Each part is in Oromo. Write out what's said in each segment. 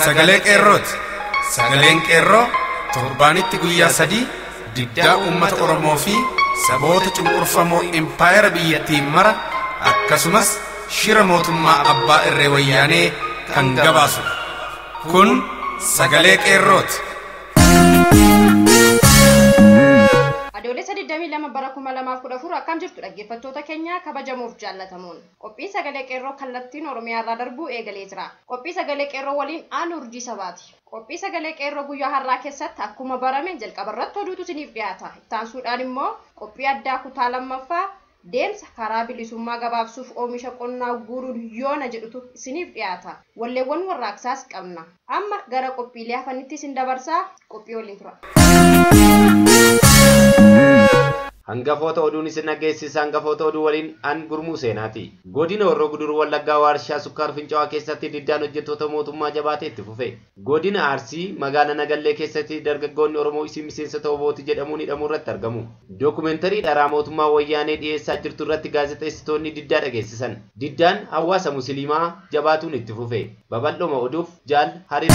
Sagalee Qeerrooti. Sagaleen Qeerroo torbaanitti guyyaa 3 diddaa uummata Oromoo fi saboota cunqurfamoo impaayera biyyattii mara akkasumas shira mootummaa abbaa irree wayyaanee kan gabaasudha. Kun Sagalee Qeerrooti. Adoolessa 22 bara 2014 akkam jirtu dhaggeeffattoota keenya kabajamuuf jaallatamuun qophii Sagalee Qeerroo kallattiin Oromiyaa irraa darbuu eegalee jira. Qophii Sagalee Qeerroo waliin aan urjii sabaati. Qophii Sagalee Qeerroo guyyaa har'aa keessatti akkuma barame jalqaba irratti oduutu isiniif dhiyaata. Ittaansuudhaan immoo qophii addaa kutaa lammaffaa deemsa karaa bilisummaa gabaabsuuf oomisha qonnaa guuruun yoona jedhutu isiniif dhiyaata. Walleewwan warraaqsaas qabna. Amma gara qophiilee hafanitti isin dabarsaa qophii waliin tura. Hangafoota oduun isin dhageessisa. Hangafoota oduu waliin an Gurmuu Seenaati. Godina Horroo Guduruu Wallaggaa warshaa sukkaar Fincaa'aa keessatti diddaan hojjettoota mootummaa jabaatee itti fufe. Godina Arsii magaalaa Nagallee keessatti dargaggoonni Oromoo isin miseensota Obooti jedhamuun hidhamuu irratti argamu. Dookumentarii dharaa mootummaa wayyaanee dhiyeessaa jirtu irratti gaazexeessitoonni diddaa dhageessisan. Diddaan hawaasa musliimaa jabaatuun itti fufe. Babal'ooma oduuf jaal Hariir.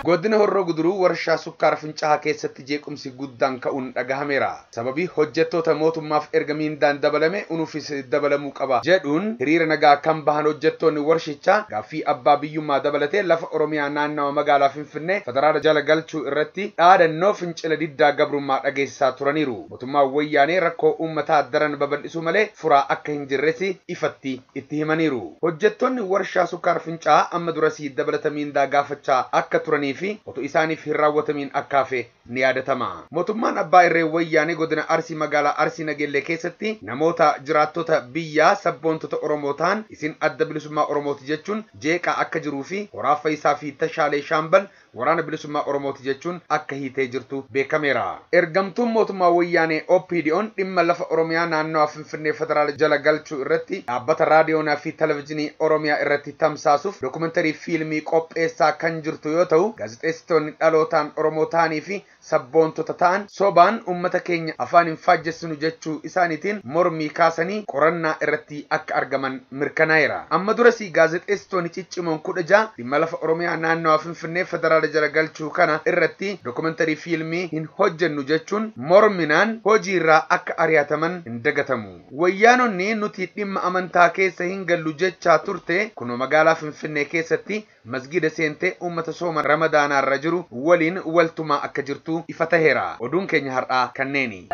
Godina Horroo Guduruu warshaa sukkaara Fincaa'aa keessatti jeequmsi guddaan ka'uun dhagahameera. Sababii hojjettoota mootummaaf erga miindaan dabalame unuufis dabalamuu qaba jedhuun hiriira nagaa kan bahan hojjettoonni warshichaa gaaffii abbaa biyyummaa dabalatee lafa Oromiyaa naannawa magaalaa Finfinnee federaala jala galchuu irratti dhaadannoo fincila diddaa gabrummaa dhageessisaa turaniiru. Mootummaan wayyaanee rakkoo uummataa daran babal'isuu malee furaa akka hin jirres ifatti itti himaniiru. Hojjettoonni warshaa sukkaara Fincaa'aa amma durasii dabalata miindaa gaafachaa akka turanii fi otoo isaaniif hin raawwatamiin akka hafe ni yaadatama. Mootummaan abbaa irree wayyaanee godina Arsii magaalaa Arsii Nagellee keessatti namoota jiraattota biyyaa sabboontota Oromoo ta'an isin adda bilisummaa Oromooti jechuun jeeqaa akka jiruu fi Horaa Fayyisaa fi Tashaalee Shaambal waraana bilisummaa Oromooti jechuun akka hiitee jirtu beekameera. Ergamtuun mootummaa wayyaanee OPDO'n dhimma lafa Oromiyaa naannawaa Finfinnee federaala jala galchuu irratti dhaabbata raadiyoonaa fi televezyiinii Oromiyaa irratti tamsaasuuf dookumentarii fiilmii qopheessaa kan jirtu yoo ta'u gaazexeessitoonni dhalootaan Oromoo ta'anii fi sabboontota ta'an sobaan uummata keenya afaan hin faajjessinu jechuu isaaniitiin mormii kaasanii qorannaa irratti akka argaman mirkanaa'eera. Amma durasii gaazexeessitoonni ciccimoon 16 dhimma lafa Oromiyaa naannawaa Finfinnee federaala jala galchuu kana irratti dookumentarii fiilmii hin hojjennu jechuun morminaan hojiirraa akka ari'ataman hin dagatamu. Wayyaanonni nuti dhimma amantaa keessa hin gallu jechaa turte kunoo magaalaa Finfinnee keessatti masgida seentee uummata sooma ramadaanaarra jiru waliin waltumaa akka jirtu ifa taheera. Oduun keenya har'aa kanneeni.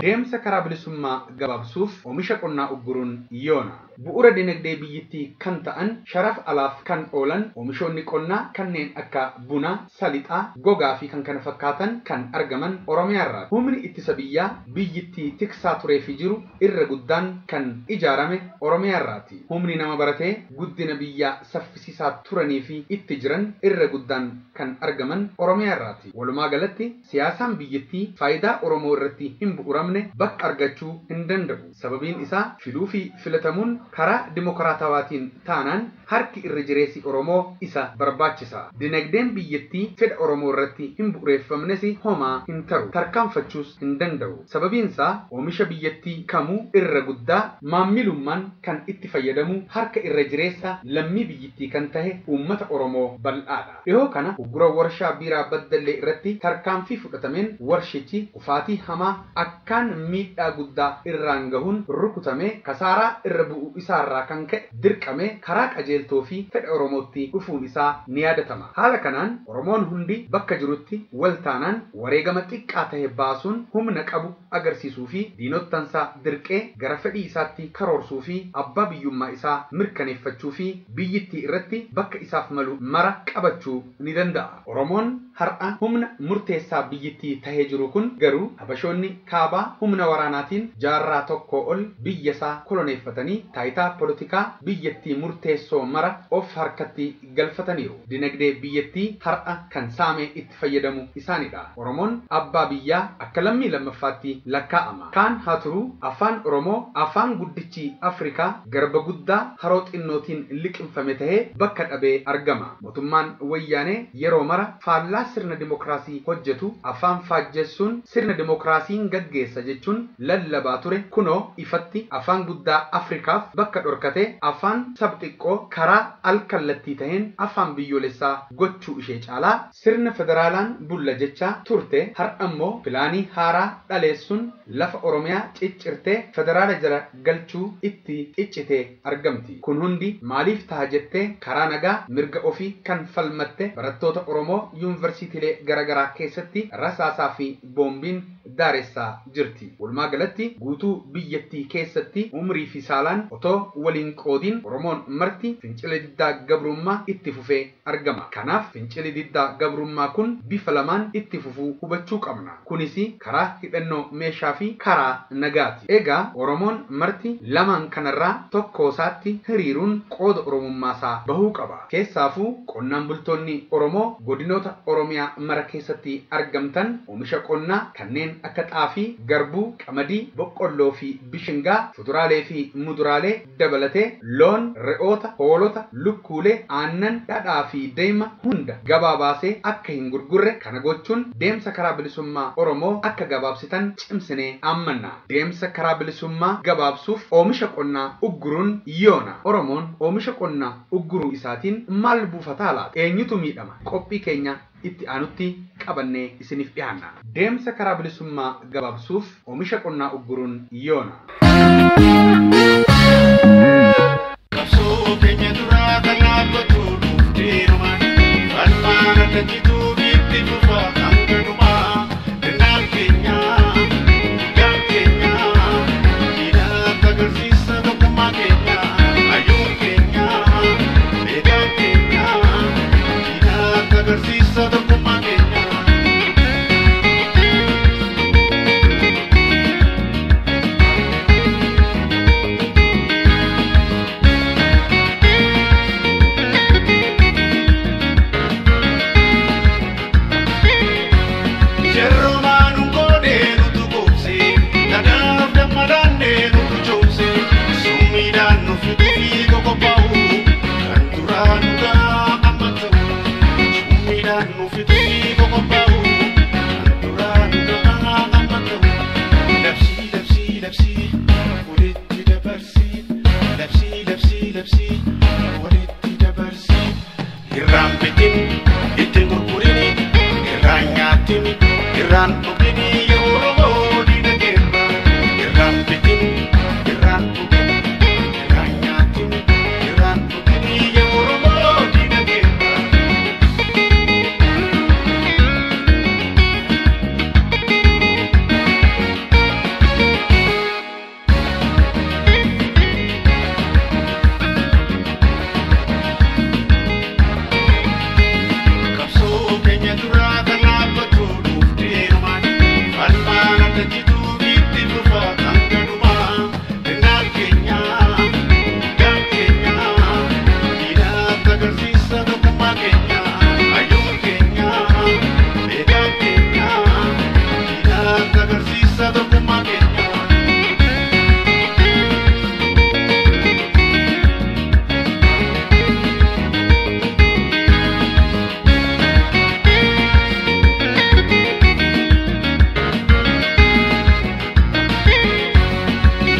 Deemsa karaa bilisummaa gabaabsuuf oomisha qonnaa ugguruun yoona. Bu'uura dinagdee biyyattii kan ta'an sharaf alaaf kan oolan oomishoonni qonnaa kanneen akka buna, salixaa, gogaa fi kan kana fakkaatan kan argaman Oromiyaarraa. Humni ittisa biyyaa biyyattii tiksaa turee fi jiru irra guddaan kan ijaarame Oromiyaarraati. Humni nama baratee guddina biyyaa saffisiisaa turanii fi itti jiran irra guddaan kan argaman Oromiyaarraati. Walumaa galatti siyaasaan biyyattii faayidaa Oromoo irratti hin bu'uuramne bakka argachuu hin danda'u. Sababiin isaa filuu fi filatamuun karaa dimokiraatawaatiin taanaan harki irra jireessi Oromoo isa barbaachisa. Dinagdeen biyyattii fedha Oromoo irratti hin bu'uureffamnes homaa hin taru. Tarkaanfachuus hin danda'u. Sababiin isaa oomisha biyyattii kamuu irra guddaa maammilummaan kan itti fayyadamu harka irra jireessa lammii biyyattii kan tahe uummata Oromoo bal'aadha. Dhihoo kana uggura warshaa biiraa Baddallee irratti tarkaanfii fudhatameen warshichi kufaatii hamaa akkaan miidhaa guddaa irraan gahuun rukutame kasaaraa irra bu'uu isaarraa kan ka'e dirqame karaa qajeeltoo fi fedha Oromootti dhufuun isaa ni yaadatama. Haala kanaan Oromoon hundi bakka jirutti wal taanaan wareegama xiqqaa tahe baasuun humna qabu agarsiisuu fi diinottansaa dirqee gara fedhii isaatti karoorsuu fi abbaa biyyummaa isaa mirkaneeffachuu fi biyyittii irratti bakka isaaf malu mara qabachuu ni danda'a. Oromoon har'a humna murteessaa biyyittii tahee jiru kun garuu Habashoonni kaabaa humna humna waraanaatiin jaarraa tokko ol biyya isaa koloneeffatanii taayitaa poolitikaa biyyattii murteessoo mara of harkatti galfataniiru. Dinagdee biyyattii har'a kan saamee itti fayyadamu isaanidha. Oromoon abbaa biyyaa akka lammii lammaffaatti lakkaa'ama. Kaan haa turuu afaan Oromoo afaan guddichi Afrikaa garba guddaa haroo xinnootiin liqimfame tahee bakka dhabee argama. Mootummaan wayyaanee yeroo mara faallaa sirna dimokiraasii hojjetu afaan faajjessuun sirna dimokiraasiin gaggeessa jechuun lallabaa ture kunoo ifatti afaan guddaa Afrikaaf bakka dhorkatee afaan sabxiqqoo karaa alkallattii taheen afaan biyyoolessaa gochuu ishee caalaa sirna federaalaan bulla jechaa turte har'a immoo pilaanii haaraa dhaleessuun lafa Oromiyaa ciccirtee federaala jala galchuu itti ciccitee argamti. Kun hundi maaliif taha jettee karaa nagaa mirga ofii kan falmatte barattoota Oromoo yuunivarsiitiilee garaagaraa keessatti rasaasaa fi boombiin daaressaa jirti. Walumaa galatti guutuu biyyattii keessatti umrii fi saalaan otoo waliin qoodiin Oromoon marti fincila diddaa gabrummaa itti fufee argama. Kanaaf fincilli diddaa gabrummaa kun bifa lamaan itti fufuu hubachuu qabna. Kunis karaa hidhannoo meeshaa fi karaa nagaati. Egaa Oromoon marti lamaan kanarraa tokko isaatti hiriiruun qooda Oromummaasaa bahuu qaba. Keessaafuu qonnaan bultoonni Oromoo godinoota Oromiyaa mara keessatti argamtan oomisha qonnaa kanneen akka xaafii, garbuu, qamadii, boqqolloo fi bishingaa, fuduraalee fi muduraalee dabalatee loon, re'oota, hoolota, lukkuulee, aannan, dhadhaa fi deema hunda gabaa baasee akka hin gurgurre kana gochuun deemsa karaa bilisummaa Oromoo akka gabaabsitan cimsinee ammanna. Deemsa karaa bilisummaa gabaabsuuf oomisha qonnaa ugguruun yoona. Oromoon oomisha qonnaa ugguruu isaatiin maal buufataa laata? Eenyutu miidhama? Qophii keenya itti aanutti qabannee isiniif dhiyaanna. Deemsa karaa bilisummaa gabaabsuuf oomisha qonnaa ugguruun yoona. Qabsoo keenya duraa kan dhaabbatu dhufteeruma. Falmaan adda jituu itti fufa hanga dhumaa. Dandaan keenya, dhugaan keenya, diinatti agarsiisa tokkummaa keenya. Hayyuun keenya, beekaan keenya, diinatti agarsiisa tokkummaa keenya. Irraan bitin, ittiin gurgurini, irraan nyaatini, irraan dhugini, Oromoo diina keerra. Irraan bitin, irraan dhugini, irraan nyaatini, irraan dhugini, Oromoo diina keerra. Qabsoo keenya duraa kan dhaabbatu dhufteeruma. Falmaan adda jituu itti fufa hanga dhumaa. Dandaan keenya, dhugaan keenya, diinatti agarsiisa tokkummaa keenya. Hayyuun keenya, beekaan keenya, diinatti agarsiisa tokkummaa keenya.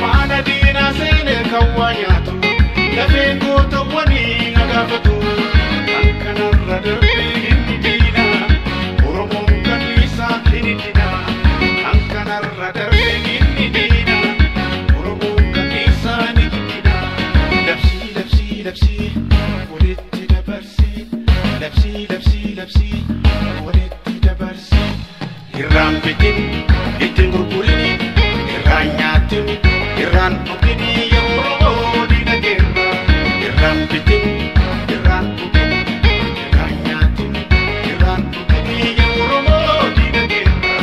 Faana diinaa seenee kan waa nyaatu, lafeen gootawwanii na gaafatu. Kan kanarra darbee inni diina, Oromoon kanniisaa inni diina. Kan kanarra darbee inni diina, Oromoon kanniisaa inni diina. Labsii labsii labsii walitti dabarsii, labsii labsii labsii walitti dabarsii. Irraan bitin, ittiin gurgurini, irraan nyaatini, irraan dhugini, Oromoo diina keerra. Irraan bitin, irraan dhugini, irraan nyaatini, irraan dhugini, Oromoo diina keerra.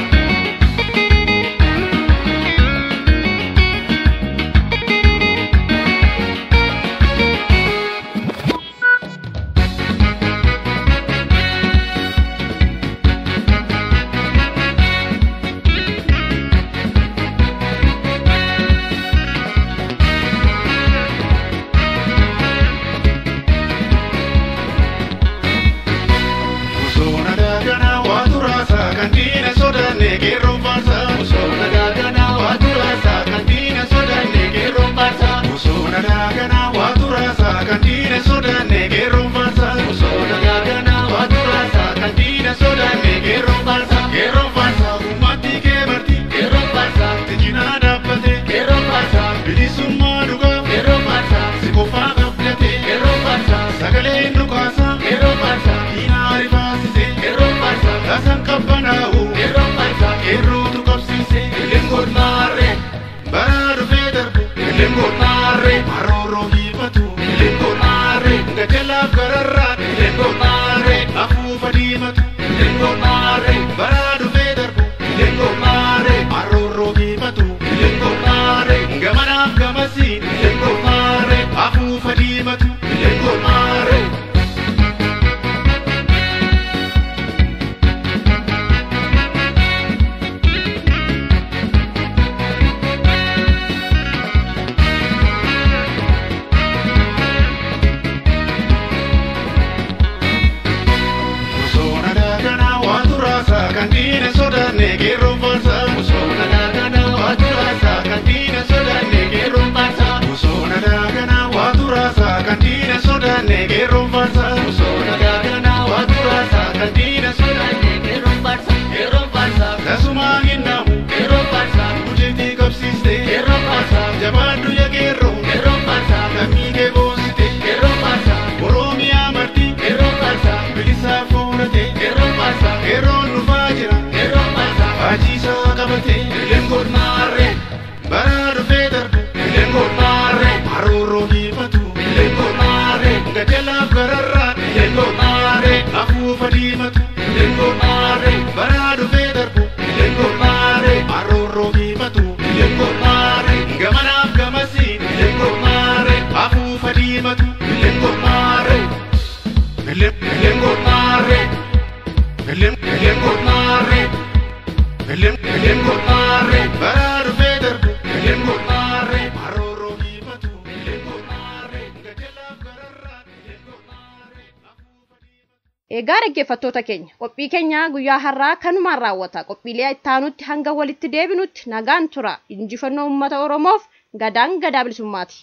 diimatu Ilengoo maaree baraa dhufee darbu Ilengoo maaree aroorroo hiifatu Ilengoo maaree gamanaaf gamasiin Ilengoo maaree afuufa diimatu Ilengoo maaree. Kan diina sodaanne qeerroon faarsa. Bosona daaganaa waa turaasaa kan diina sodaanne qeerroon faarsa. Bosona daaganaa waa turaasaa kan diina sodaanne qeerroon faarsa. Bosona daaganaa waa turaasaa kan diina sodaanne qeerroon faarsa. Qeerroon faarsa. Tasumaa hin naamu qeerroon faarsa. Gujeetii qabsiiste qeerroon faarsa. Jabaadhu yaa qeerroo qeerroon faarsa. Lammii kee boonsite qeerroon faarsa. Oromiyaa marti qeerroon faarsa. Bilisaa foonate qeerroon faarsa. Qeerroon dhufaa jira qeerroon faarsa. Haajisaa qabate Ilengoo maarree baraa dhufee darbu Ilengoo maarree aroorroo hiifatu Ilengoo maarree gajalaaf gararraa Ilengoo maarree afuufa diimatu Ilengoo maarree baraa dhufee darbu Ilengoo maarree aroorroo hiifatu Ilengoo maarree gamanaaf gamasiin Ilengoo maarree afuufa diimatu Ilengoo maarree Ilengoo maarree Ilengoo maarree Ilengoo maarree baraa dhufee darbu Ilengoo maarree aroorroo hiifatu Ilengoo maarree gajalaaf gararraa Ilengoo maarree afuufa diimatu. Egaa dhaggeeffattoota keenya qophii keenya guyyaa har'aa kanumaan raawwata. Qophiilee itti aanutti hanga walitti deebinutti nagaan tura. Injifannoo uummata Oromoof gadaan gadaa bilisummaati.